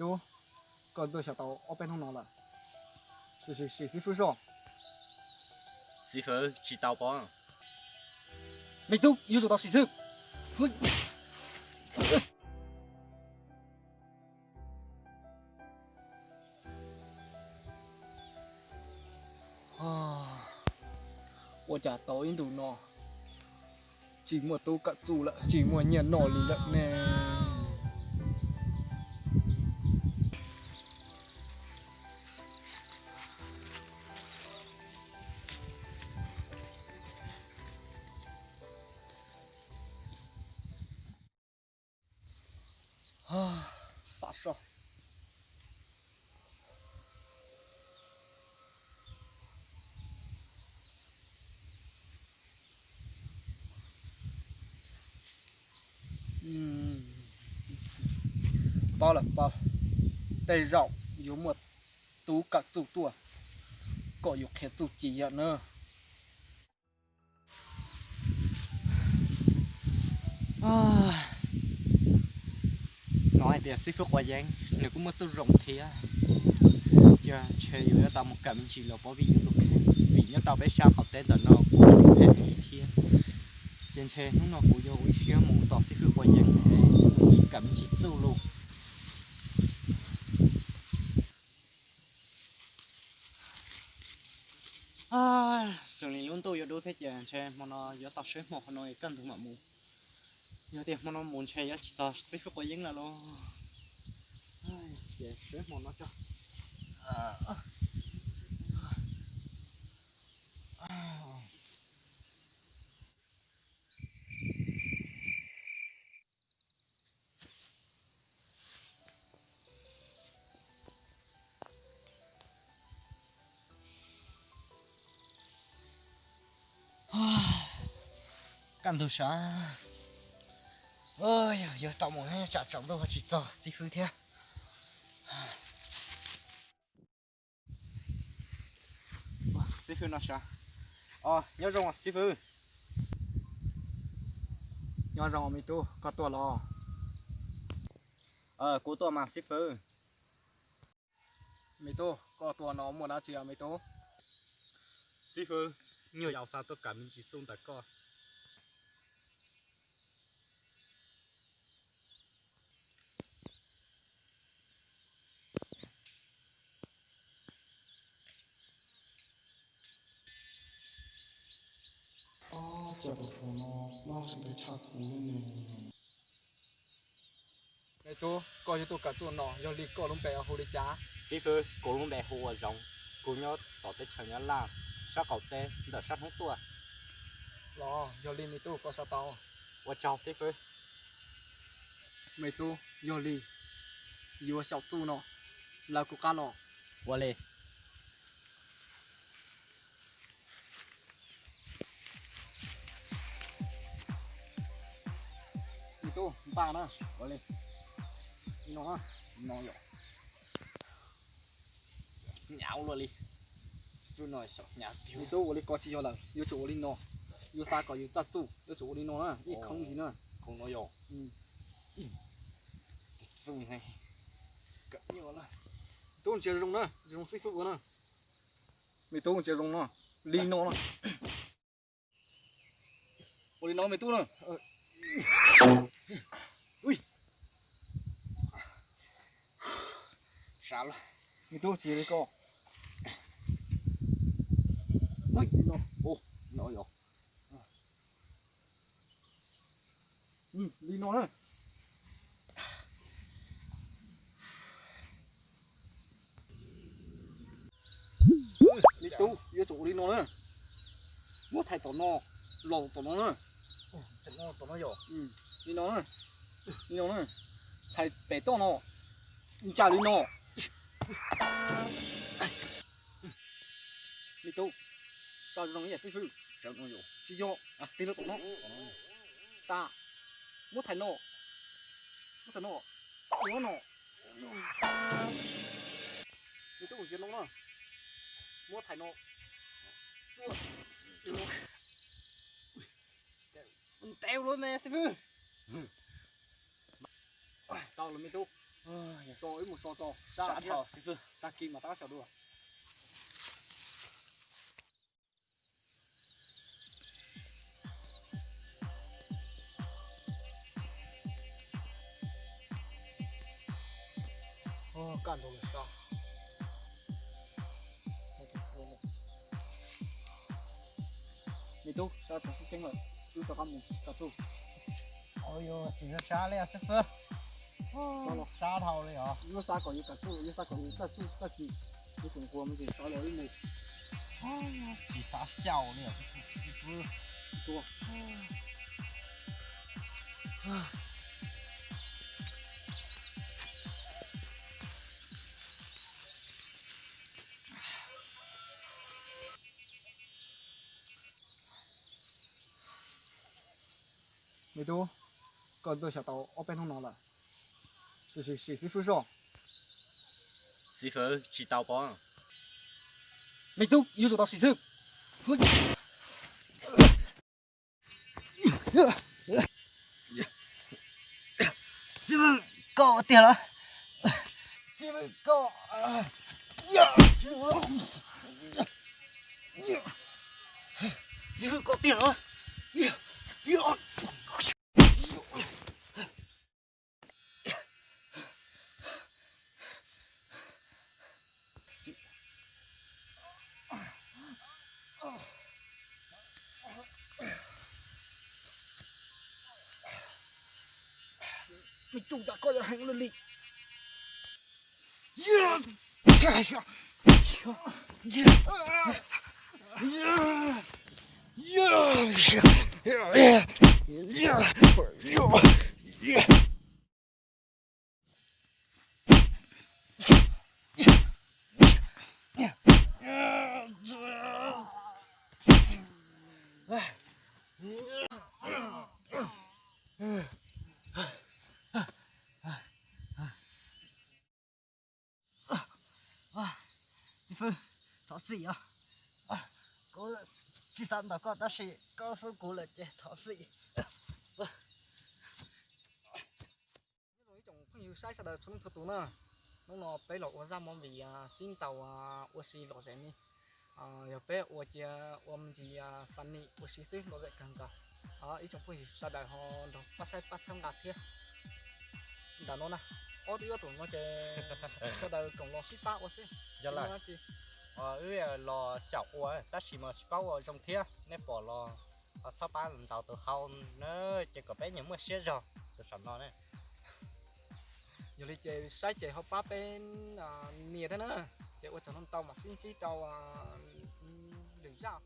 Koj tuaj xyov tau ob peb hnub no lawm, sim sim xib fwb soj. Xib fwb tsis tau pom. Me tub, yuav tsum tau sim xwb. Ua cas tau ib ntus no tsis muaj tub kam txuj lawm, tsis muaj nyiaj noj li lawm ne. Xav soj. Pab lawm, pab, tej zaum yuav muaj tub kam txuj tuaj kom yus qhia txuj ci yam na. Hnov hais tias xib fwb Quav Yeeb nws kuj muaj txuj zoo thiab. Cia ntshe yus yuav tau mus kawm me ntsis los pov vim yus tus kheej, vim nyob rau peb sab qaum teb ntawm no kuj muaj tus kheej heev thiab. Ces ntshe hnub no kuv yuav ua ib siab mus tom xib fwb Quav Yeeb es kawm me ntsis txuj los. Xws li lub ntuj yuav dub thiab ces ntshe hmo no yuav tau seb hmo no kaj ntug mam mus. Yog tias hmo no mus ntshe yuav tsis txog xib fwb Quav Yeeb lawm lauj. Ces seb hmo no tso. Kaj ntug sav, yog yuav tau mus tsam tsaus ntuj tsis txog xib fwb thiab. Xib fwb no sav. Nyob zoo xib fwb. Nyob zoo me tub, koj tuaj los? Kuv tuaj mas xib fwb. Me tub, koj tuaj no muaj dab tsi os me tub? Xib fwb, nyuag yaus xav tuaj kawm me ntsis txuj ntawm koj. Ob, cov tus hluas no loj tshaj plaws tshaj kuv ne. Me tub, koj yuav tuaj kawm txuj no yog li koj lub npe hu li cas? Xib fwb, kuv lub npe hu ua Zoov, kuv nyob tom teb chaws Nyab Laj, sab qaum teb ntawm sab hnub tuaj. Los yog li me tub koj xav tau. Ua tsaug xib fwb. Me tub, yog li yuav xyaum txuj no, lawv kuv qab los. Ua li. Me tub, npaj na. Ua li. No, no yom. Hnyav luaj li. Txuj no xyaum hnyav tiag. Me tub, ua li ko tsis yog lawm, yuav tsum ua li no. Yuav xav kom yus txaj txuj yuav tsum ua li no na, ib khoov ntsis na. Khoov no yom. Txuj ne. Tub ntsia zoo na, zoo xib fwb ua na. Me tub ntsia zoo no, li no na. Ua li no me tub na. Sab lawm. Me tub tsis li ko. Li no. No yom. Li no na. Me tub, yuav tsum ua li no na. Muab thaiv tom no, los tom no na. Tom no yom. Li no na. Li no na. Thaiv pem toj no. Ncaim li no. Me tub, so zoo ib yam xib fwb. Tsis yog, tij laug tom no. Tas, muab thaiv no. Muab thaiv no. Ua no. Me tub, ntsia no na. Muab thaiv no. Ntev lawm ne xib fwb. Tau lawm me tub. Yog so wb mus so tso, sab thiab, tag kis mas tab xyaum dua. Kaj ntug lawm sab. Me tub, sab tseem ceeb lawm, wb rov qab mus kom txuj. Yus tsis sab li xib fwb. Sab dhau li os. Yus xav kom yus kom txuj, yus xav kom yus txuj txuj txuj txuj, yus tseem nquag me ntsis sab li ib me. Tsis sab xyaum li os xib fwb. Me tub, koj tuaj xyuas tau ob peb hnub no lawm, sim sim xib fwb soj. Xib fwb tsis tau pom. Me tub, yuav tsum tau sim xwb. Xib fwb, koj ua tiag los? Xib fwb, koj, xib fwb, koj tiag los? Me tub, cas koj yuav heev luaj li. Xib fwb, thov txim os. Kuv tsis xav ntaus koj tab sis koj xub kuv lawm ces thov txim. Nyob zoo ib tsoom phooj ywg saib sawv daws txhua leej txhua tus na, hnub no peb los ua zaj movie sib ntaus ua si lom zem ne. Yog peb ua cia ua me ntsis funny ua si xwb lom zem kawg nkaus. Ib tsoom phooj ywg sawv daws ho nrog pab saib pab txhawb nqa thiab. Ntawm no na, ob tug ib tug no ces sawv daws koom los sib pab ua xwb. Yog lawm, wb los xyaum ua tab sis mas tsis paub ua zoo thiab, nej pom los ho txhob pab ntaus tus hau na, ces kom peb nyias muaj siab zog tus saum no na. Yog li ces saib ces ho pab peb nias thiab na, ces ua tsaug ntau mam sib ntsib rau lwm zaj.